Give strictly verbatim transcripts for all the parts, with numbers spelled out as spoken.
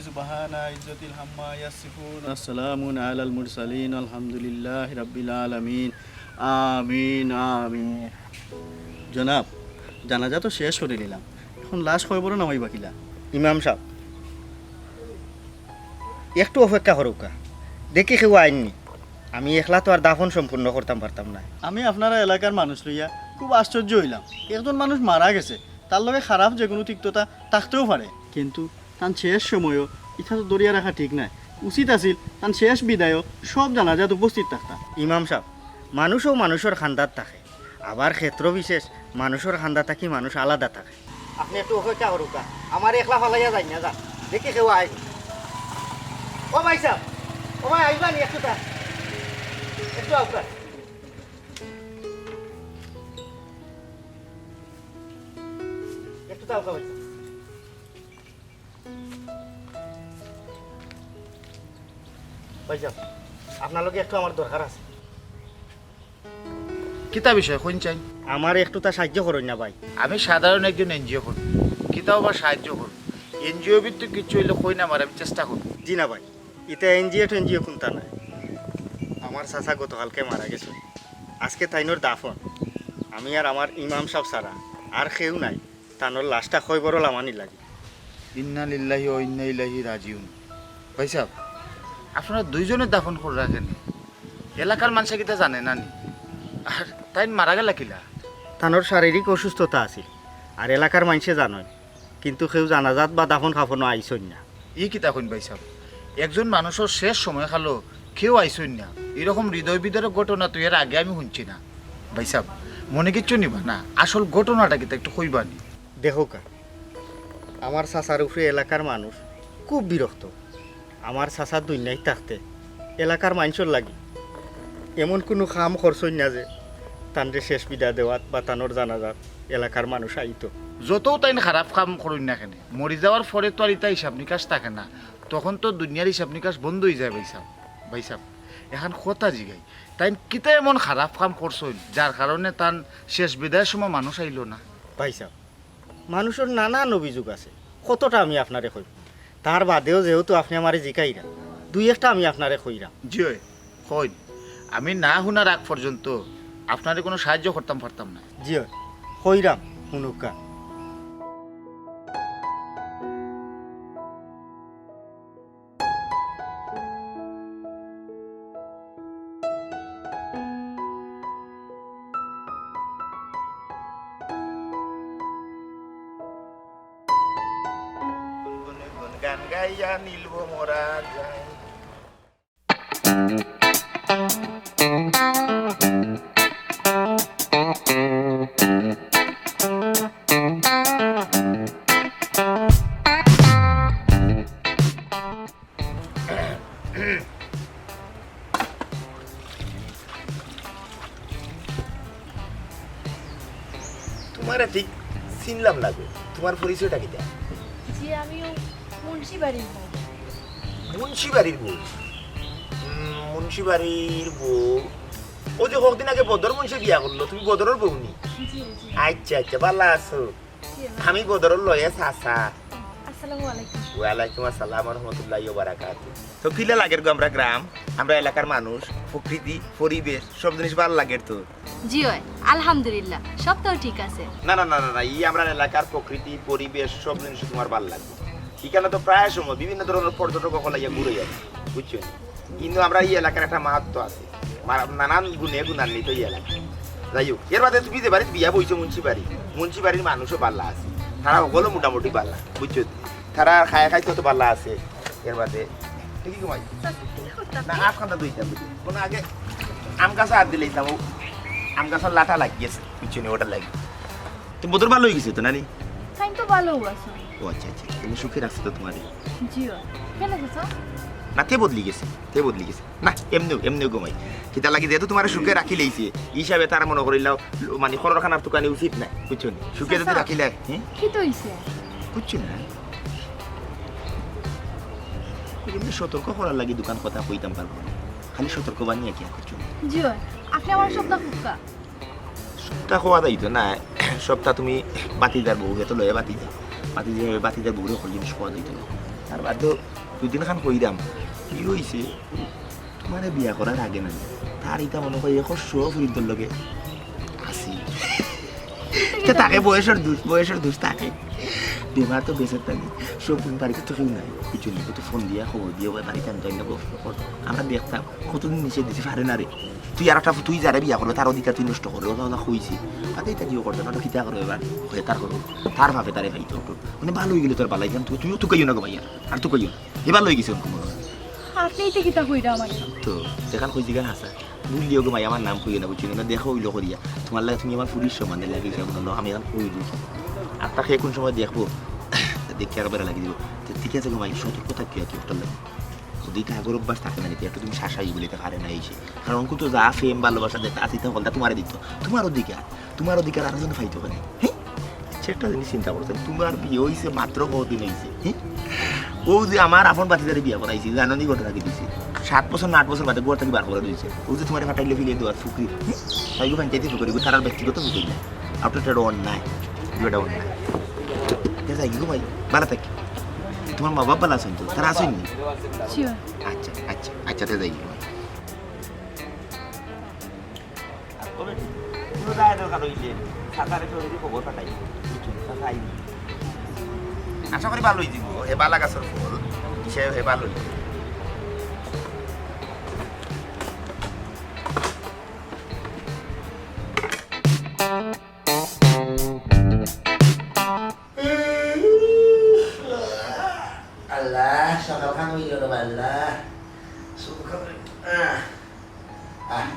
سبحان عزة عما يصفون، وسلام على المرسلين، والحمد لله رب العالمين. آمين، آمين. জনাব, জানাজা তো শেষ করি নিলাম, এখন লাশ কবরো নামাইবা কিলা? ইমাম সাব, একটু অপেক্ষা করউক্কা, দেখি কেউ আইননি। আমি একলা তো আর দাফন সম্পূর্ণ করতাম পারতাম না। আমি আপনারা এলাকার মানুষ লইয়া খুব আশ্চর্য অইলাম। একজন মানুষ মারা গেছে, তার লগে খারাপ যে কুনু তিক্ততা থাকতেও পারে, কিন্তু তান শেষ সময়ও ইটা তো ধরিয়া রাখা ঠিক নায়। উচিত আছিল তান শেষ বিদায়ও সব জানাজাত উপস্থিত থাকতা। ইমাম সাব, মানুষও মানুষর খান্দাত থাকে, আবার ক্ষেত্র বিশেষ মানুষর খান্দা থাকি মানুষ আলাদা থাকে। আপনে একটু অপেক্ষা করউক্কা, আমারে একলা ফালাইয়া যাইন না, যান, দেখি কেউ আয়। ও ভাই সাব, ও ভাই, আইবা নি একটু তা, একটু আউক্কা, একটু তা আউক্কা ভাই সাব। ভাই সাব, আপনার লগে একটু আমার দরকার আছে। কিতা বিষয় কইন চাই? আমারে একটু তা সাহায্য করইন না ভাই। আমি সাধারণ একজন এনজিও কর্মী, কিতাও বা সাহায্য করমু। এনজিও ভিত্তিক কিচ্ছু অইলে কইন আমারে, আমি চেষ্টা করমু। জি না ভাই, ইতা এনজিও টেনজিও কুনতা নায়। আমার চাচা গতকালকে মারা গেছে, আজকে তাইনর দাফন। আমি আর আমার ইমাম সাব ছাড়া আর কেউ নাই। তানর লাশটা কবরো লামানি লাগি। ইন্না লিল্লাহি ওয়া ইন্না ইলাইহি রাজিউন। ভাই সাব, আপনারা দুইজনে দাফন কররা কেনে? এলাকার মানষে কিতা জানে না নি? আর তাইন মারা গেলা কিলা? তানর শারীরিক অসুস্থতা আছিল, আর এলাকার মানষে জানইন, কিন্তু কেউ জানাজাত বা দাফন কাফনো আইছইন না। ই কিতা কইন ভাই সাব? একজন মানুষর শেষ সময়কালো কেউ আইছইন না, এরকম হৃদয় বিদারক ঘটনা তো এর আগে আমি হুনছি না। ভাই সাব, মনে কিচ্ছু নিবা না, আসল ঘটনাটা কিতা একটু কইবা নি? দেখউক্কা, আমার চাচার উপরে এলাকার মানুষ খুব বিরক্ত। আমার চাচা দুনিয়াত থাকতে এলাকার মানষর লাগি এমন কুনু কাম করছইন না যে তানরে শেষ বিদায় দেওয়াত বা তানর জানাজাত এলাকার মানুষ আইতো। যতউ তাইন খারাপ কাম করইন না কেনে, মরি যাওয়ার পরে তো আর ইতা হিসাব নিকাশ থাকে না, তখন তো দুনিয়ার হিসাব নিকাশ বন্ধ অইযায় ভাই সাব। ভাই সাব, এখান কথা জিগাই, তাইন কিতা এমন খারাপ কাম করছইন যার কারণে তান শেষ বিদায়র সময় মানুষ আইলো না? ভাই সাব, মানুষর নানান অভিযোগ আছে, কতটা আমি আপনারে কইমু? তার বাদেও যেহেতু আপনে আমারে জিকাইরা, দুই একটা আমি আপনারে কইরাম। জি অয়, কইন। আমি না হুনার আগ পর্যন্ত আপনারে কুনু সাহায্য করতাম পারতাম না। জি অয়, কইরাম, হুনউক্কা। গুনগুনে গুনগান গাইয়া নীলভোমরা যায়। তুমারে ঠিক চিনলাম না গো, তুমার পরিচয়টা কিতা? জি, আমি অউ মুন্সি বাড়ির বউ। মুন্সি বাড়ির বউ? উম, মুন্সি বাড়ির বউ। অউ যে কয়দিন আগে বদর মুন্সি বিয়া করলো, তুমি বদরর বউ নি? জি, জি। আচ্ছা, আচ্ছা, ভালা আছো? জি, ভালা। আমি বদরর লগে চাচা। আসসালামু আলাইকুম। ওয়ালাইকুম আসসালাম ওয়া রাহমাতুল্লাহি ওয়া বারাকাতুহু। তো কিলা লাগের গো আমরার গ্রাম, আমরার এলাকার মানুষ, প্রকৃতি, পরিবেশ, সব জিনিস ভালা লাগের তো? জি অয়, আলহামদুলিল্লাহ, সব তো ঠিক আছে। না, না, না, না, না, ই আমরার এলাকার প্রকৃতি, পরিবেশ, সব জিনিস তুমার ভালা লাগবো। ইখানো তো প্রায় সময় বিভিন্ন ধরনর পর্যটক অকল আইয়া ঘুরে যার, বুঝছো? কিন্তু আমরার ই এলাকার একটা মাহাত্ম্য আছে, মা-, নানান গুণে গুণান্বিত ই এলাকা। যাই হোক, এর বাদে তুমি যে বাড়িত বিয়া বইছো মুন্সি বাড়ি, মুন্সি বাড়ির মানুষও ভালা আছে, তারা অকলও মোটামুটি ভালা, বুঝছো? তারা খায় খাইতে তো ভালা আছে। এর বাদে ঠিকই ঘুমাই। না, আফ কান্দা দুইটা বুঝি। কোন আগে আম গাছে হাত দিলে যাবো, আম গাছের লাটা লাগি গেছে, পিছনে ওটা লাগি। তো বদর ভালা অই গেছে তো, নানি? তাইন তো ভালা আছইন। ও আচ্ছা, আচ্ছা, তুমি সুখে রাখছো তো তুমারে? জি অয়। কেনে চাচা? না, তে বদলি গেছে, তে বদলি গেছে। না, এমনেউ, এমনেউ ঘুমাই। কিতা লাগি, যেহেতু তুমারে সুখে রাখি লইছে, ই হিসাবে তার মনো করিলাও, মানে, খরর খানার তুকানি উচিত নায়, বুঝছো নি? সুখে যদি চাচা, রাখিলায়, হুম? কিতা অইছে? বুঝছো না? এমনে সতর্ক করার লাগি দুখান কথা কইতাম পারবো না। খালি সতর্ক বাণী আর কি, আর কিচ্ছু না। জি অয়, আপনে আমারে সবটা কউক্কা। সবটা কওয়া যাইতো না, সবটা তুমি ভাতিজার বউরে তো লইয়া ভাতিজা, ভাতিজা, ভাতিজার বউরে হকল জিনিস কওয়া যাইতো না। তার বাদে দুই দিন খান কইরাম, কি অইছে? তুমারে বিয়া করার আগে না, তার ইতা মনো কয় একশো ফুরিন্তর লগে আছি। তে তাকে বয়সর দোষ, বয়সর দোষ তাকে। বেমার তো বেঁচে থাকি, সব বাড়িত তো কেউ নাই, বুঝছো নি? কত ফোন দিয়া খবর দিয়া কয় বাড়িত আনতো, আইনা গল্প করতো। আমরা দেখতাম, কতদিন নিষেধ দিছি, পারে না রে। তুই আর একটা, তুই যারে বিয়া করবে, তার অধিকার তুই নষ্ট করবে, ওটা ওটা কইছি। বাদে ইতা কিও করতো না, তো কিতা করবে এবার? হয় তার করবো, তার ভাবে তারে পাইতো। মানে ভালা অইগেলে তোর বালা, ইখান তুই, তুইও তুকাইও না গো ভাইয়া, আর তুকাইও না। এবার লই গেছে ওরকম মনে হয়। আপনি ইতা কিতা কইরা আমার? তো, যেখান কইছি গান হাসা। ভুলিও গো ভাই, আমার নাম কইও না, বুঝছো নি? দেখো অইলো করিয়া। তুমার লাগে তুমি আমার ফুরির সমান, এর লাগি যেমন হলো, আমি এখন কই দিই। আর তাকে কোন সময় দেখবো, দেখে আরো বেড়া লাগি দিব। তো ঠিক আছে গো ভাই, সতর্ক থাকিও আর কি, ওটার লাগে। যদি কাগর অভ্যাস থাকে না, যদি একটু তুমি শাসাই বলে, তা পারে না এসে। কারণ অঙ্কু তো যা ফেম, ভালোবাসা যেটা আছে, তা হলটা তুমারে দিত। তুমার অধিকার, তুমার অধিকার আরো জন পাইতো কেনে? হ্যাঁ? আচ্ছা, একটা জিনিস চিন্তা করছেন, তুমার বিয়া অইছে মাত্র কদিন অইছে, হ্যাঁ? ও যে আমার আপন ভাতিজারে বিয়া করাইছি, জানো নি ঘটনা কি দিছে? সাত বছর না আট বছর বাদে ঘর থাকি বার করা দিছে। ও যে তুমারে ফাটাইলে ফিরে দেওয়ার ফুকরি, হ্যাঁ? তাই গো পঞ্চায়েতে ফুকরি, গো তারার ব্যক্তিগত ফুকরি না। আপনার একটা অন্যায়, এটা অন্যায়। তে যাই গো ভাই, ভালা থাকি। তুমার মা বাবা ভালা আছইন তো? তারা আছইন নি? Sure। আচ্ছা, আচ্ছা, আচ্ছা, তে যাই গো ভাই। আর তবে কোনো দায় দরকার অইলে চাচারে তো যদি খবর পাঠাই, বুঝছো? চাচা আইবো। আশা করি ভালা অইযিবো, হে ভালা গাছর ফল, সে হে ভালা অইযিবো। আল্লাহ, সকাল খান অইলো রে আল্লাহ। শুভ খবর। আহ। আহ,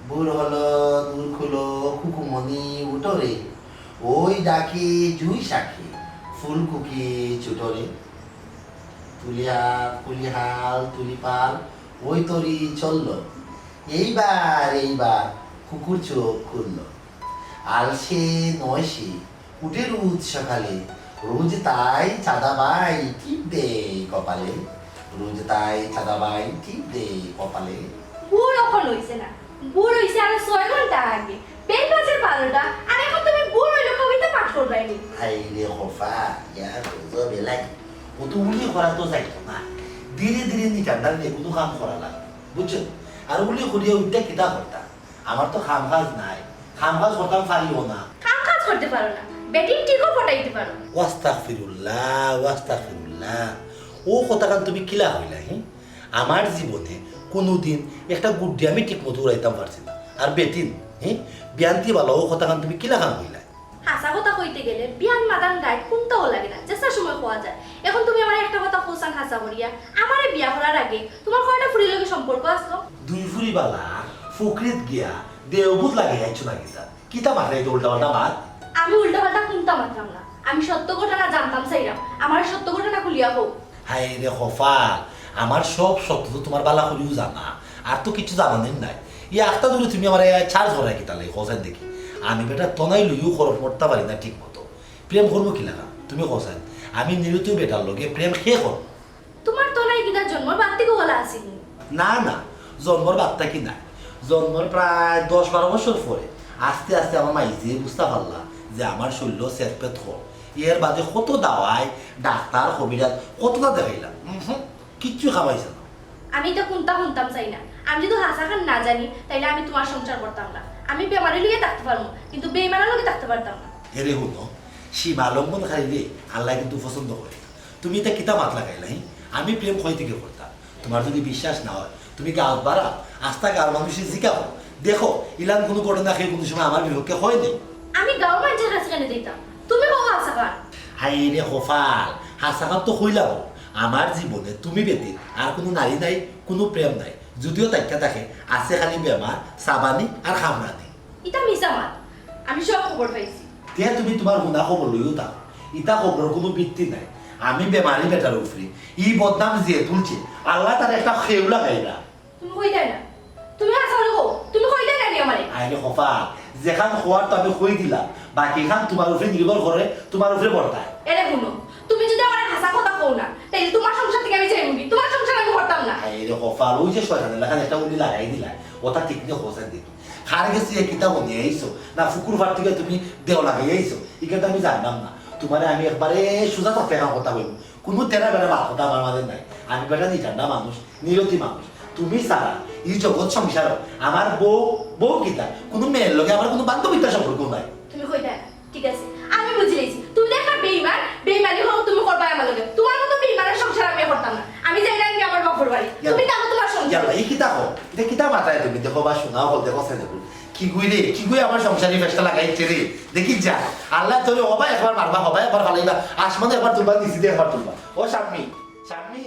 ভোর হলো, দুর খুলো, খুকুমনি উঠো রে। ওই ডাকে জুই সাক্ষী, ফুলকুকি ছুটো রে। তুলিয়া, তুলিহাল, তুলিপাল, ওই তরি চলল। এইবার, এইবার কুকুর চোখ খুলল। আলসে নয় সে, উঠে রোজ সকালে, রোজ তাই চাঁদাবাই টিপ দেয় কপালে, রোজ তাই চাঁদাবাই টিপ দেয় কপালে। ভোর অখন অইছে না, ভোর অইছে আরো ছয় ঘন্টা আগে, বেল বাজে বারোটা, আর এখন তুমি ভোর অইলো কবিতা পাঠ করবায় নি? হায় রে খোফা, ইয়া বুঝো বেলাই, ও তো উলি করা তো যাইতো না, ধীরে ধীরে নি ঠান্ডা নিয়ে কোনো কাম করা লাগে, বুঝছো? আর উলি করিয়া উঠতে কিতা করতা? আমার তো কাম কাজ নাই, কাম কাজ করতাম পারিও না। কাম কাজ করতে পারো না, বেটিন ঠিকও পটাইতে পারো। ওয়াস্তাগফিরুল্লাহ, ওয়াস্তাগফিরুল্লাহ। ও কথাখান তুমি কিলা কইলা, হি? আমার জীবনে কোনোদিন একটা গুড্ডি আমি ঠিক মতো উড়াইতাম পারছি না। আর বেটিন, হি? বিয়ান্তি বালা ও কথাখান তুমি কিলাখান কইলা? হাছা কথা কইতে গেলে বিয়ান মাদান গায়ে কোনটাও লাগে না, যেসা সময় কওয়া যায়। এখন তুমি আমারে একটা কথা কওছান হাছা করিয়া, আমারে বিয়া করার আগে তুমার কয়টা ফুরির লগে সম্পর্ক আছলো? দুই ফুরি বালা ফুকরিত গিয়া দেওবুত লাগে আইছো না কিতা? কিতা মাতরায় তো উল্টা পাল্টা মাত। আমি উল্টা পাল্টা কুনতা মাতরাম না, আমি সত্য ঘটনা জানতাম চাইরাম, আমারে সত্য ঘটনা খুলিয়া কও। হায় রে কপাল, আমার সব সত্য তো তুমার বালা করিউ জানা, আর তো কিচ্ছু জানানির নাই। ই আখতা ধরি তুমি আমারে charge করায় কিতার লাগি, কওছাইন দেখি। আমি বেটা তনাই লইও খরচ করতা পারি না ঠিক মতো। প্রেম করমু কিলাখান? তুমি কওছাইন, আমি নিরুতই বেটার লগে প্রেম কে করমু? তুমার তনাই কিতা জন্মর বাদ থাকি অলা আছিল নি? না, না, জন্মর বাদ থাকি নায়। জন্মর প্রায় দশ বারো বছর পরে আস্তে আস্তে আমার মাইজিয়ে বুঝতা পারলা যে আমার শরীলো ছেদপেদ কম। এর বাদে কত দাওয়াই, ডাক্তার, কবিরাজ, কততা দেখাইলাম। উহুম, কিচ্ছু কাম আইছে না। আমি ইতা কুনতা হুনতাম চাই না। আমি যুদি হাছাখান না জানি, তাইলে আমি তুমার সংসার করতাম না। আমি বেমারি লইয়া থাকতে পারমু, কিন্তু বেইমানর লগে থাকতে পারতাম না। এরে হুনো, সীমা লঙ্ঘনকারীরে আল্লায় কিন্তু পছন্দ করে না। তুমি ইতা কিতা মাত লাগাইলা, হি? আমি প্রেম কই থাকি করতাম? তুমার যুদি বিশ্বাস না অয়, তুমি গাঁওত বারাও, আস্তা গাঁওর মানষরে জিকাও। দেখো, ইলান কুনু ঘটনা কেউ কুনু সময় আমার বিপক্ষে কয় নাই। আমি গাঁওর মানষর কাছে কেনে যাইতাম? তুমি কও হাছাখান। হায় রে কপাল, হাছাখান তো কইলাম। আমার জীবনে তুমি ব্যতীত আর কুনু নারী নাই, কুনু প্রেম নাই। যুদিও থাকিয়া থাকে, আছে খালি বেমার, চাবানি আর কামড়ানি। ইতা মিছা মাত, আমি সব খবর পাইছি। তে তুমি তুমার হুনা খবর লইও থাকো, ইতা খবরর কুনু ভিত্তি নাই। আমি বেমারি বেটার উপরে ই বদনাম যে তুলছে, আল্লায় তারে একটা খেউ লাগাইবা। তুমি কইতায় না, তুমি হাছা করি কও, তুমি কইতায় না নি আমারে? আরে কপাল, যেখান কওয়ার তো আমি কই দিলাম, বাকিখান তুমার উপরে নির্ভর করে, তুমার উপরে বর্তায়। এরে হুনো, তুমি যুদি আমারে হাছা কথা কও না, তাইলে তুমার সংসার থাকি আমি যাইমুগি, তুমার সংসার আমি করতাম না। আরে কপাল, ওই যে শয়তানের লাখান একটা উলি লাগাই দিলায়, ওটা ঠিক নিয়া কওছাইন দেখি। কার গেছে ই কিতা বনিয়া আইছো? না ফুকুর ফার থাকি তুমি দেও লাগাই আইছো? ইখান তো আমি জানলাম না। তুমারে আমি একবারে সুজা সাফ কথা কইমু। কুনু তেরা বেরা মাত কথা আমার মাঝে নাই। আমি বেটা নিঠান্ডা মানুষ, নিরতি মানুষ। তুমি ছাড়া ই জগৎ সংসারো আমার বউ, বউ কিতা? কুনু মেয়ের লগে আমার কুনু বান্ধবিতার সম্পর্ক নাই। তুমি কইতায় না, ঠিক আছে, আমি বুঝি লাইছি। তুমি তো একটা বেইমান, বেইমানি হোক তুমি করবায় আমার লগে। তুমার মতো বেইমানের সংসার আমি করতাম না। আমি যাইরাম গি আমার বাপর বাড়ি, ইয়াল্লা। তুমি থাকো তুমার সংসার। ইয়াল্লা, ই কিতা কও? ইতা কিতা মাতায় তুমি? দেখো বা, শোনা অকল, দেখো সে দেখো। কিগুয়ে রে, কিগুয়ে আমার সংসারে ফেসটা লাগাইছে রে? দেখি যা, আল্লায় তোরে হবায় একবার মারবা, হবায় একবার ফালাইবা, আসমানো একবার তুলবা, নিচে দি একবার তুলবা। ও শাম্মী, শাম্মী।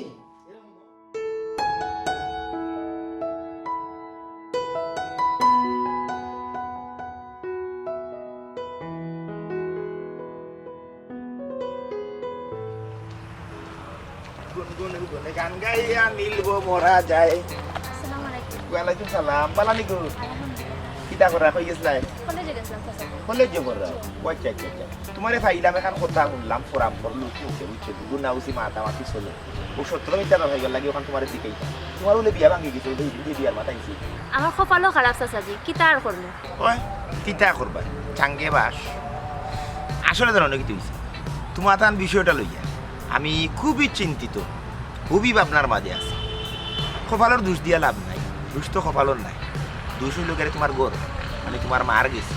গুনগুন গুনে গান গাইয়া নীলব মরা যায়। আসসালামু আলাইকুম। ওয়ালাইকুম সালাম। বালা নি গো? আলহামদুলিল্লাহ। কিতা করা, কই গেছলায়? কলেজে গেছলাম, চাচা। কলেজে পড়রা? জি। ও আচ্ছা, আচ্ছা, আচ্ছা। তুমারে পাইলাম, একখান কথা হুনলাম, ফরাম করলো, কি হইছে, বুঝছো? গুনা উসি মাতামাতি চলে। ও সত্য মিথ্যা না হয়ে গেল, লাগে ওখান তুমারে জিকাইতা। তুমার বলে বিয়া ভাঙি গেছে, ওই যে বিয়ার মাত আনছি। আমার কপালও খারাপ, চাচাজি, কিতা আর করমু? ওই, কিতা করবা? চাঙ্গে বাস। আসলে জানো না কিতা হইছে? তুমার তান বিষয়টা লইয়া আমি খুবই চিন্তিত, খুবই ভাবনার মাঝে আছি। কপালর দোষ দিয়া লাভ নাই, দোষ তো কপালর নাই, দোষ হইল গেলে তুমার ঘর, মানে তুমার মার গেছে।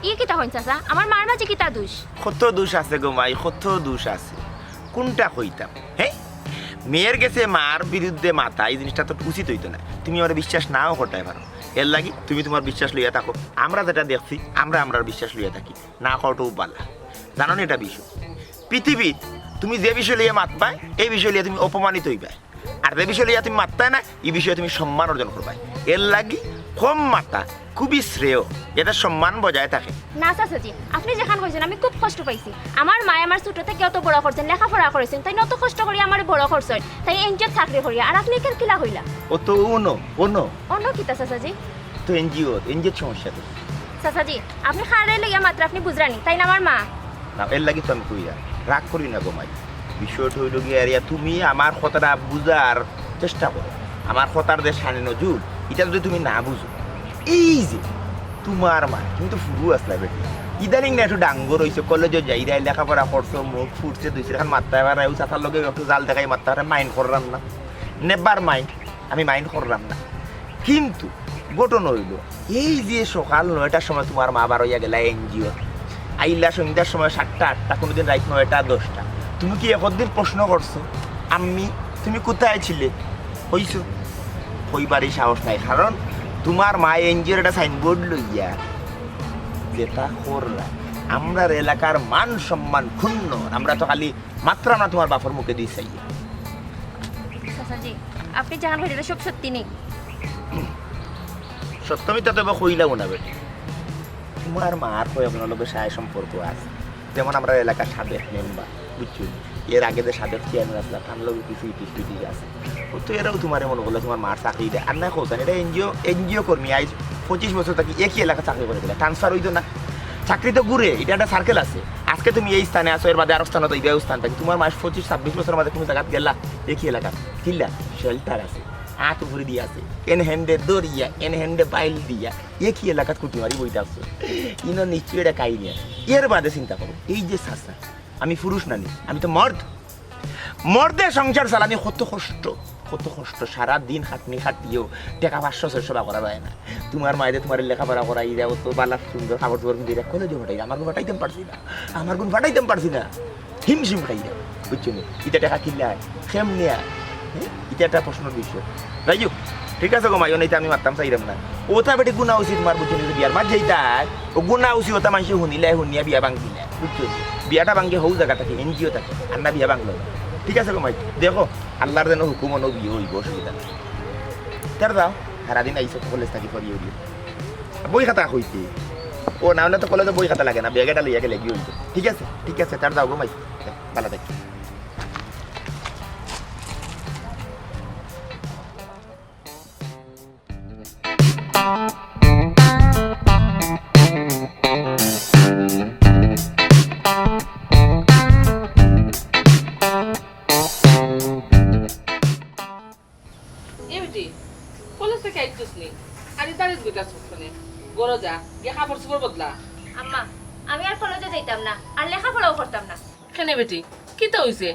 ই কিতা কইন চাচা? আমার মার মাঝে কিতা দোষ? কত দোষ আছে গো মাই, কত দোষ আছে, কোনটা কইতাম? হ্যাঁ, মেয়ের গেছে মার বিরুদ্ধে মাতা, এই জিনিসটা তো উচিত হইতো না। তুমি আমারে বিশ্বাস নাও করতায় পারো, এর লাগি তুমি তুমার বিশ্বাস লইয়া থাকো। আমরা যেটা দেখছি, আমরা আমরার বিশ্বাস লইয়া থাকি, না কওয়াটাও বালা। জানো নি এটা বিষয়? পৃথিবীত তুমি যে বিষয় লইয়া মাতবায়, এই বিষয় লইয়া তুমি অপমানিত হইবায়। আর যে বিষয় লইয়া তুমি মাততায় না, এই বিষয়ে তুমি সম্মান অর্জন করবায়। এর লাগি কম মাতা খুবই শ্রেয়, এতে সম্মান বজায় থাকে। না চাচাজি, আপনি যেখান কইছেন আমি খুব কষ্ট পাইছি। আমার মায়ে আমার ছোট থেকে অত বড় করছেন, লেখাপড়া করেছেন, তাই অত কষ্ট করি আমার বড় করছেন, তাই এনজিওত চাকরি করি, আর আপনি এখান কিলা কইলা? ও তো অন্য, অন্য। অন্য কিতা চাচাজি? তো এনজিও, এনজিওর সমস্যা তো। চাচাজি, আপনি খারে লইয়া মাত্র আপনি বুঝরানি, তাই না আমার মা? না, এর লাগি তো আমি কইয়া রাগ করি না গো মাই। বিষয়টা হইল গিয়া, আরে তুমি আমার কথাটা বুঝার চেষ্টা করো। আমার কথার যে শানে নজুর, এটা যদি তুমি না বুঝো, এই যে তুমার মা, তুমি তো ফুরু আছলা বেটি, ইদানিং না একটু ডাঙ্গর হইছো, কলেজে যাইরায়, লেখাপড়া করছো, মুখ ফুটছে, দুই চারখান মাততায় পাররায়, ও চাচার লগে একটু জাল দেখাই মাততায় পাররায়, মাইন্ড কররাম না, নেভার মাইন্ড, আমি মাইন্ড কররাম না। কিন্তু ঘটনা হইল, এই যে সকাল নয়টার সময় তুমার মা বার হইয়া গেলা এনজিও, আইলা সন্ধ্যার সময় সাতটা আটটা, কোনোদিন রাইত নয়টা দশটা, তুমি কি একদিন প্রশ্ন করছো, "আম্মি, তুমি কোথায় ছিলে?" কইছো? কইবার এই সাহস নাই, কারণ তুমার মা এনজিওর একটা সাইনবোর্ড লইয়া যেটা করলা, আমরার এলাকার মান সম্মান ক্ষুণ্ণ, আমরা তো খালি মাতরাম না তুমার বাপর মুখে দি চাইয়া। চাচাজি, আপনি যেখান কইরা সব সত্যি নি? সত্য মিথ্যা তো এবার কইলাও না বেটি। তুমার মার কয়েকজনর লগে সায় সম্পর্ক আছে, যেমন আমরার এলাকার সাবেক মেম্বার, বুঝছো? এর আগে যে সাবেক চেয়ারম্যান আছলা, তার লগে কিছু ইটিস পিটিস আছে। ও তো এরাও তুমারে মনে করলে তুমার মার চাকরি দেয়। আর না কইছেন, এটা এনজিও, এনজিও কর্মী, আইজ পঁচিশ বছর থাকি একই এলাকা চাকরি করে দিলা, ট্রান্সফার হইতো না। চাকরি তো ঘুরে, এটা একটা সার্কেল আছে। আজকে তুমি এই স্থানে আছো, এর বাদে আরো স্থানে তো এইভাবে স্থান থাকি। তুমার মাস পঁচিশ ছাব্বিশ বছরের মাঝে কোনো জায়গাত গেলা, একই এলাকা, কিল্লা, শেল্টার আছে, আত উপরে দিয়া আছে, এন হ্যান্ডে দরিয়া, এন হ্যান্ডে বাইল দিয়া, একই এলাকাত কুটি মারি বইতে আসছো। ইনো নিশ্চয়ই এটা কাহিনী আছে। এর বাদে চিন্তা করো, এই যে চাচা, আমি পুরুষ না নি, আমি তো মর্দ। মর্দে সংসার চালানি কত কষ্ট, কত কষ্ট। সারা দিন খাটনি খাটিও টেকা পাঁচশো ছয়শো বার করা যায় না। তুমার মায়ে তুমারে লেখাপড়া করাইরা, অত বালা সুন্দর কাপড় চোপড় পিন্ধাইরা, কলেজে পাঠাইরা, আমার গুন পাঠাইতাম পারছি না, আমার গুন পাঠাইতাম পারছি না। হিমশিম খাইরা, বুঝছো নি? ইতা টেকা কিল্লায়, কেমনে আয়? হ্যাঁ? ইতা একটা প্রশ্নর বিষয়। যাই হোক, ঠিক আছে গো মাই, অনেইতে আমি মাততাম চাইরাম না। ওটা বেটি গুনা উচিত মার, বুঝছো নি? বিয়ার মাত যাইতায়, ও গুনা উচিত ওটা মানষে হুনিলায়, হুনিয়া বিয়া ভাঙ্গিলায়, বুঝছো নি? বিয়াটা ভাঙ্গে হউ জাগা থাকি, এনজিও থাকি, আর না বিয়া ভাঙ্গলো না। ঠিক আছে গো মাই, দেখো, আল্লার যেন হুকুম অনো বিয়া হইব, অসুবিধা নাই। তার যাও, সারাদিন আইসো কলেজ থাকি ফরিয়ে উড়িয়ে। বই খাতা কইতে? ও না, অইলে তো কলেজে বই খাতা লাগে না, ব্যাগ এটা লইয়া গেলে গিয়ে হইতো। ঠিক আছে, ঠিক আছে, তার যাও গো মাই, ভালা থাকি। এ বেটি, কলেজ থাকি আইছস নি? আর ইতারে জিজ্ঞাসা করছ নি? ঘরো যা, গিয়া কাপড় চোপড় বদলা। আম্মা, আমি আর কলেজে যাইতাম না, আর লেখাপড়াও করতাম না। কেনে বেটি, কিতা হইছে?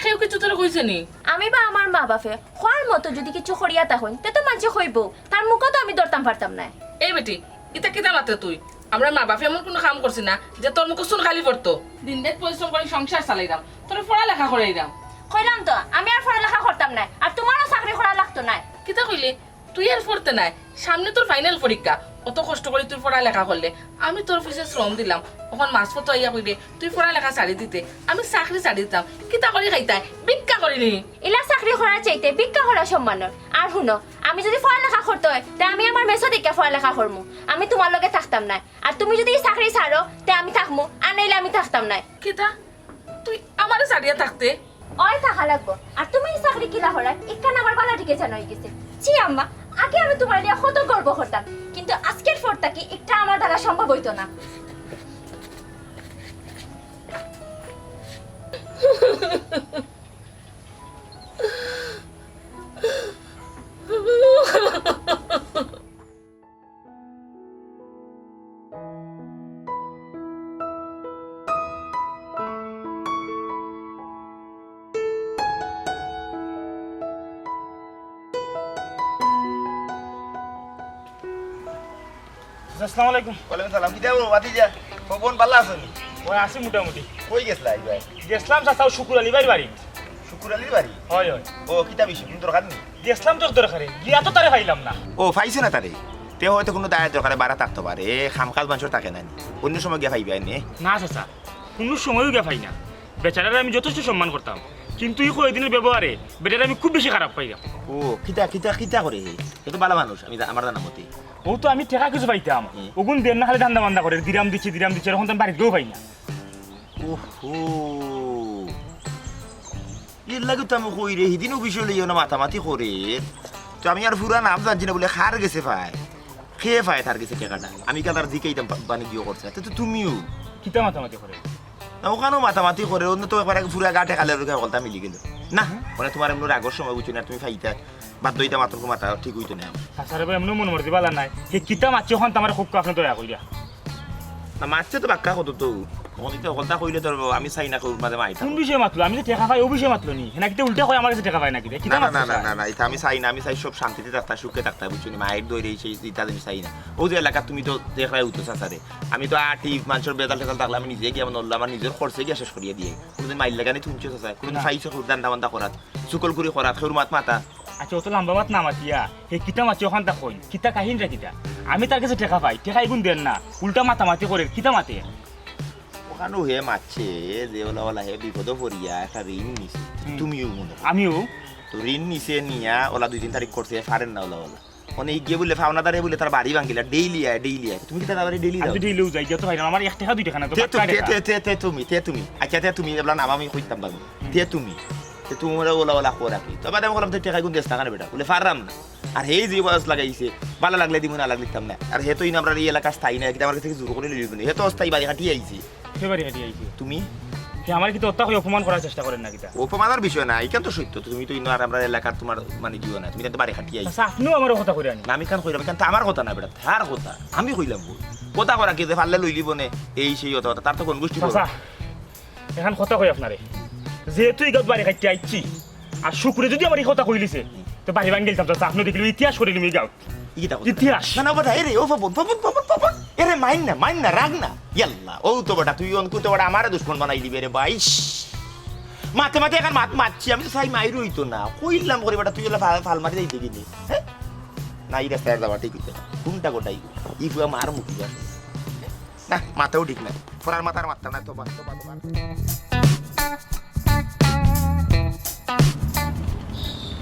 কেউ কিছু তোরে কইছে নি? আমি বা আমার মা বাপে কওয়ার মতো যুদি কিছু করিয়া থাকইন, তে তো মানষে কইবো, তার মুখও তো আমি ধরতাম পারতাম নায়। এই বেটি, ইতা কিতা মাতরে তুই? আমরার মা বাপে এমন কুনু কাম করছে না যে তোর মুখো চুন কালি পড়তো। দিন রাইত পরিশ্রম করি সংসার চালাইরাম, তোরে পড়ালেখা করাইরাম। কইলাম তো, আমি আর পড়ালেখা করতাম নায়, আর তুমারও চাকরি করা লাগতো নায়। কিতা কইলে? তুই আর পড়তে নায়, সামনে তোর ফাইনাল পরীক্ষা। অত কষ্ট করি তুই পড়ালেখা করলে, আমি তোর পিছে শ্রম দিলাম, অখন মাঝপথো আইয়া কইবে তুই পড়ালেখা ছাড়ি দিতে, আমি চাকরি ছাড়ি দিতাম। কিতা করি খাইতায়? ভিক্ষা করি নি? ইলা চাকরি করার চাইতে ভিক্ষা করা সম্মানর। আর হুনো, আমি যুদি পড়ালেখা করতে অয়, তে আমি আমার মেসো দেখিয়া পড়ালেখা করমু। আমি তুমার লগে থাকতাম নায়। আর তুমি যুদি ই চাকরি ছাড়ো, তে আমি থাকমু, আর নাইলে আমি থাকতাম নায়। কিতা? তুই আমারে ছাড়িয়া থাকতে? অয় থাকা লাগবো। আর তুমি ই চাকরি কিলা করায়, ইখান আমার বালা ঠিকে জানা অইগেছে। ছি আম্মা, আগে আমি তুমারে লইয়া কত গর্ব করতাম, কিন্তু আজকের পর থাকি ইটা আমার দ্বারা সম্ভব অইতো না। আসসালামু আলাইকুম। ওয়ালাইকুম সালাম। কিতা গো, ভাতিজা? ও বোন, ভালা আছো নি? অয়, আছি মোটামুটি। কই গেছলা ইবার? গেছলাম চাচা, অউ শুকুর আলী ভাইর বাড়ি। শুকুর আলীর বাড়ি? অয়, অয়। ও, কিতা বিষয়? কুনু দরকার নি? গেছলাম তো এক দরকারে, গিয়া তো তারে পাইলাম না। ও, পাইছো না তারে? তে অয়তো কুনু দায়ের দরকারে বারা থাকতো পারে, কামকাজ মানষর থাকে না নি? অন্য সময় গিয়া পাইবায় নে। না চাচা, কুনু সময়ও গিয়া পাই না। বেচারারে আমি যথেষ্ট সম্মান করতাম, কিন্তু ই কয়দিনর ব্যবহারে বেটারে আমি খুব বেশি খারাপ পাইরাম। ও, কিতা, কিতা, কিতা করে হে? হে তো ভালা মানুষ, আমি জা-, আমার জানা মতে। অউ তো আমি টেকা কিছু পাইতাম, হুম। অগুন দের না, খালি ধান্দা-বান্দা করের, দিরাম দিছি, দিরাম দিছি, অখন তো আমি বাড়িত গিয়াও পাই না। ওহো, এরলাগি তো আমি কইরে, হিদিন অউ বিষয় লইয়া না মাতামাতি করের। তো আমি আর পুরা নাম জানছি না বুলে, কার গেছে পায়, কে পায় তার গেছে টেকাটা। আমি কাল তার জিকাইতাম বা-, বাণিজ্য করছে। তে তো তুমিও। কিতা মাতামাতি করে? না, অখানও মাতামাতি করে, অন্য তো একবার আগে পুরা গা টেকা লইয়া হকলতা মিলি গেল। না, মানে তুমার এমনে রাগর সময় বুঝছো না, তুমি পাইতা। বাধ্য অইতাম, মাত্র মাথা ঠিক অইতো না। চাচারে বা এমনেও মন মর্জি বালা নাই। হে কিতা মাতছে অখান তো আমারে কউক্কা আপনে দয়া করিয়া। না, মাতছে তো বাক্কা কত তো। অখন ইতা হকলতা কইলে তো আমি চাই না কেউর মাঝে মাইতা। কুন বিষয়ে মাতলো? আমি যে টেকা পাই, অউ বিষয়ে মাতলো নি? হে না কিতা উল্টা কয় আমার গেছে টেকা পায় না কিতা? কিতা না, না, মাতছে না, না, চাচা? না, না, ইতা আমি চাই না, আমি চাই সব শান্তিতে থাকতা, সুখে থাকতা, বুঝছো নি? মাইর দইরে এই সেই ইতা আমি চাই না। অউ যে এলাকাত তুমি তো দেখরায় অইতো চাচারে। আমি তো আটি মানষর বেজাল টেজাল থাকলে আমি নিজে গিয়া নড়লাম, আমার নিজর খরচে গিয়া শেষ করিয়া দিয়াই। কুনুদিন মাইর লাগানি তুমছো চাচা, কুনুদিন না। পাইছো কেউর ধান্দা বান্দা করাত, চুগল করি করাত, কেউর মাত মাতা। আচ্ছা, অত লম্বা মাত না মাতিয়া, হে কিতা মাতছে অখানতা কইন, কিতা কাহিনটা কিতা? আমি তার গেছে টেকা পাই, টেকা ইগুন দের না, উল্টা মাতামাতি করের, কিতা মাতে? অখানও হে মাতছে যে ওলা ওলা হে বিপদো পড়িয়া একটা ঋণ নিছে, হুম। তুমিও মনো করো। আমিও। তো ঋণ নিছে, নিয়া ওলা দুই তিন তারিখ করছে, পারের না ওলা ওলা। মানে ইগিয়ে বুলে পাওনাদারে বুলে তার বাড়ি ভাঙ্গিলা, ডেইলি আয়, ডেইলি আয়। তুমি কিতা তার বাড়ি ডেইলি যাও? আমি তো ডেইলিও যাই, গিয়া তো পাই না, আমার এক টেকা দুই টেকা না, তো তে বাক্কা তুমি, তে, টেকা। তে, তে, তে তুমি, তে তুমি। আচ্ছা, তে তুমি, এবলা নাম আমি কইতাম পারমু। তে তুমি। তে তুমি ওলা ওলা করা কি? তো বাদে আমি কইলাম, "তে টেকা ইগুন দেছ না কেনে বেটা?" বুলে, "পাররাম না।" আর হে যে বয়স লাগাইছে, বালা লাগলে দিমু, না লাগলে দিতাম না। আর হে তো ইন আমরার ই এলাকা স্থায়ী না, কিতা আমার গেছে জোর করি লইবো না। হে তো অস্থায়ী বাড়ি খাটিয়া আইছে। কে বাড়ি খাটিয়া আইছে? তুমি? হে আমারে কিতা অত্তা করি অপমান করার চেষ্টা করের না কিতা? অপমানর বিষয় না, ইখান তো সত্য। তুমি তো ইনো আর আমরার এলাকার তুমার মানে জিও না, তুমি তো বাড়ি খাটিয়া আইছো। আচ্ছা, আপনেও আমারে কথা কইরা নি? না, আমি ইখান কইরাম, ইখান তো আমার কথা না বেটা, তার কথা। আমি কইলাম বই। কথা করা কি যে পারলে লইলিবো নে, এই সেই অত কথা, তার তো কোন গোষ্ঠী চাচা, বড়? এখান কথা কই আপনারে, যেহেতু ই গাঁওত বাড়ি খাটিয়া আইছি, আর শুকুরে যুদি আমারে ই কথা কইলিছে, তে বাড়ি ভাঙ্গিলিতাম চাচা, আপনে দেখিলে ইতিহাস করিলিমু ই গাঁওত। ই কিতা কথা? ইতিহাস। না, না, বেটা, এরে, ও বাবা, বাবা, বাবা, বাবা, এরে, মাইর না, মাইর না, রাগ না। ইয়াল্লা, ও তো বেটা, তুই অনকু তো বেটা আমারে দুশমন বানাইলিবে রে ভাই। ইশ। মাতে মাতে এখান মাত মাতছি, আমি তো চাই মাইর অইতো না। কইলাম করি বেটা, তুই অলা ফাল, ফাল মারি যাইতে গেলি। হ্যাঁ? না, ই রাস্তায় আর যাওয়া ঠিক অইতো না। কুনটা গোটাই? ই ফুয়া মার মুখি যাস। না, মাথাও ঠিক না। ফরার মাথার মারতাম না, তোবা, তোবা, তোবা।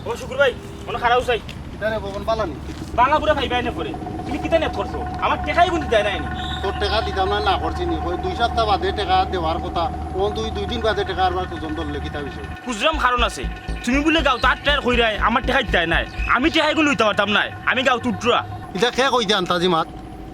ও শুকুর ভাই, মনো খারাপ চাই। কিতা রে ভবন, বালা নি? বালা পুরা ভাই ভাই না করে। তুমি কিতা নেট করছো? আমার টেকাই গুন দিতে নাই নি। তোর টেকা দিতাম না, না করছি নি। ওই দুই সপ্তাহ বাদে টেকা দেওয়ার কথা। ও তুই দুই দিন বাদে টেকা আরবার খুজন ধরলে কিতা বিষয়? খুজরাম কারণ আছে। তুমি বুলে গাঁওত আট টায়ার কইরায়, আমার টেকা দিতায় নায়। আমি টেকা এগুন লইতাম পারতাম নায়। আমি গাঁওত উঠরা। ইটা কে কইতে আন্তাজি মাত?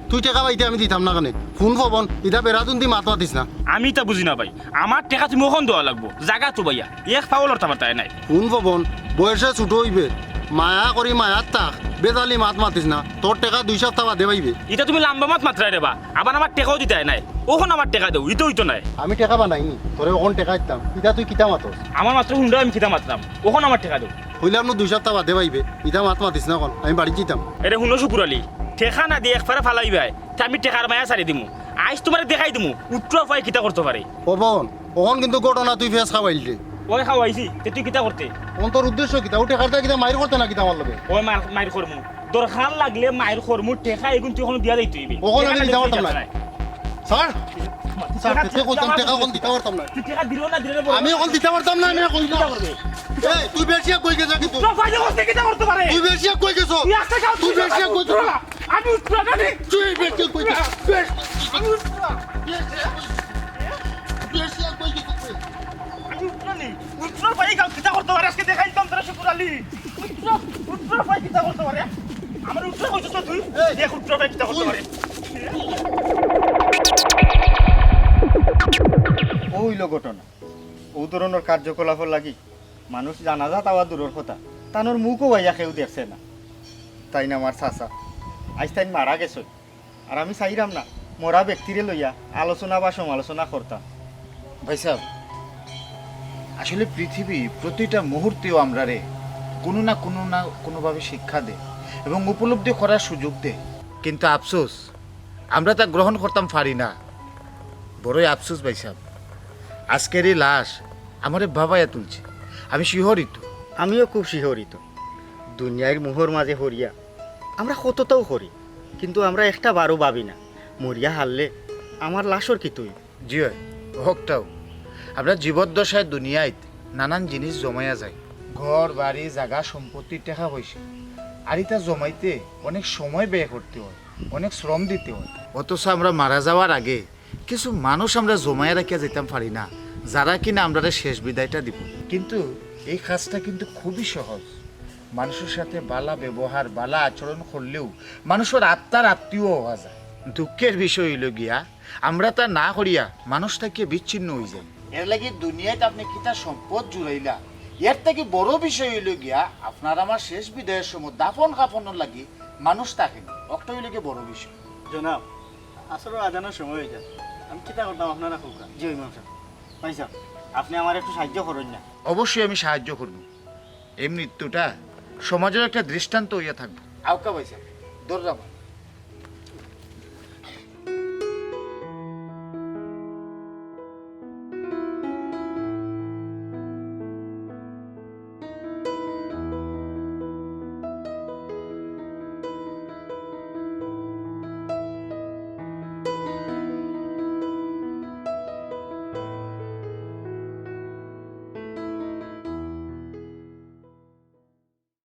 তুই টেকা পাইতে আমি দিতাম না কেনে? হুন পবন, ইটা বেড়াদুন্দি মাত মাতিস না। আমি ইতা বুঝি না ভাই। আমার টেকা তুমি অখন দেওয়া লাগবো। জাগা তো ভাইয়া, এক পাও লড়তাম পারতায় নায়। হুন পবন, বয়সে ছোট অইবে, মায়া করি মায়াত থাক, বেজালি মাত মাতিস না। তোর টেকা দুই সপ্তাহ বাদে পাইবে। ইটা তুমি লাম্বা মাত মাতরায় রেবা, আবার আমার টেকাও দিতায় নায়। অখন আমার টেকা দেও, ইতো অইতো নায়। আমি টেকা বানাইনি, তোরে অখন টেকা দিতাম। ইটা তুই কিতা মাতস? আমার মাত্র হুনরায় আমি কিতা মাতরাম, অখন আমার টেকা দেও। কইলাম নু দুই সপ্তাহ বাদে পাইবে, ইতা মাত মাতিস না অখন, আমি বাড়িত যাইতাম। এরে হুনো শুকুর আলী, টেকা না দিয়া একবারে ফালাইবায়, তে আমি টেকার মায়া ছাড়ি দিমু। আইজ তুমারে দেখাই দিমু, উট্টুয়া ফুয়ায় কিতা করতো পারে। পবন, অখন কিন্তু ঘটনা তুই ফেস খাওয়াইলে। অয় খাওয়াইছি, তে তুই কিতা করতে? অখন তোর উদ্দেশ্য কিতা? অউ টেকার দায় কিতা মাইর করতে না কিতা আমার লগে? অয় মার, মাইর করমু। দরকার লাগলে মাইর করমু, টেকা এগুন তুই অখন দিয়া যাইতে অইবে। অখন আমি দিতাম পারতাম না। স্যার, স্যার, টেকা টেকা কইতাম, টেকা অখন দিতাম পারতাম না। তুই টেকা দিলেও না দিলেও না, আমি অখন দিতাম পারতাম না, আমি অখন দিতাম। কিতা করবে? এই, তুই বেশি এক কই গেছ কিন্তু। তো ভাই, ও কিতা করতো পারে? তুই বেশি এক কই গেছ। তুই একটা কাজ তুই করতে বেশি এক পারে। কই গেছ। আমি উঠবো না রে। তুই বেশি এক কই গেছ। বেশ। আমি উঠবো না। বেশি এক কই গেছ তুই। আমি উঠবো নি। উঠবো ভাই, কাল কিতা করতো পারে? আজকে দেখাই দিতাম তোরা শুকুর আলী। উঠবো, উঠবো ভাই, কিতা করতো পারে? আমার উঠবো কইছস না তুই? এই। দেখ উঠবো ভাই, কিতা করতো পারে? অউ অইলো ঘটনা। অউ ধরনর কার্যকলাপর লাগি মানুষ জানাজাত আওয়া দূরর কথা, তানর মুখও আইয়া কেউ দেখছে না। তাইন আমার চাচা, আইজ তাইন মারা গেছইন। আর আমি চাইরাম না মরা ব্যক্তিরে লইয়া আলোচনা বা সমালোচনা করতাম। ভাইসাব, আসলে পৃথিবী প্রতিটা মুহূর্তেও আমরারে কুনু না কুনু না কুনুভাবে শিক্ষা দেয় এবং উপলব্ধি করার সুযোগ দেয়, কিন্তু আফসোস, আমরা তা গ্রহণ করতাম পারি না। বড়ই আফসোস ভাইসাব, আজকের এই লাশ আমারে ভাবাইয়া তুলছে। আমি শিহরিত। আমিও খুব শিহরিত। দুনিয়ার মোহর মাঝে পড়িয়া আমরা কততাউ করি, কিন্তু আমরা একটা বারও ভাবি না মরিয়া হারলে আমার লাশর কিতা অইবো। জি অয়, অউকটাউ। আমরা জীবদ্দশায় দুনিয়াত নানান জিনিস জমাইয়া যায়, ঘর, বাড়ি, জাগা, সম্পত্তি, টেকা পয়সা। আর ইতা জমাইতে অনেক সময় ব্যয় করতে অয়, অনেক শ্রম দিতে অয়। অথচ আমরা মারা যাওয়ার আগে কিছু মানুষ আমরা জমাইয়া রাখিয়া যাইতাম পারি না, যারা কিনা আমরারে শেষ বিদায়টা দিবো। কিন্তু এই কাজটা কিন্তু খুবই সহজ। মানুষর সাথে ভালা ব্যবহার, ভালা আচরণ করলেউ মানুষর আত্মার আত্মীয় অওয়া যায়। দুঃখের বিষয় অইলো গিয়া, আমরা তা না করিয়া মানুষ থাকিয়া বিচ্ছিন্ন অইযাই। এর লাগি দুনিয়াত আপনে কিতা সম্পদ জুড়াইলা, এর থাকি বড় বিষয় অইলো গিয়া আপনার আমার শেষ বিদায়র সময় দাফন কাফনর লাগি মানুষ থাকে না, অউকটা অইলো গিয়া বড় বিষয়। জনাব, আসরর আজানর সময় অইযার, আমি কিতা করতাম আপনারা কউক্কা। জি ইমাম সাব। ভাইসাব, আপনে আমারে একটু সাহায্য করইন না। অবশ্যই আমি সাহায্য করমু। এই মৃত্যুটা সমাজর একটা দৃষ্টান্ত অইয়া থাকবো। আউক্কা ভাইসাব, ধররাম।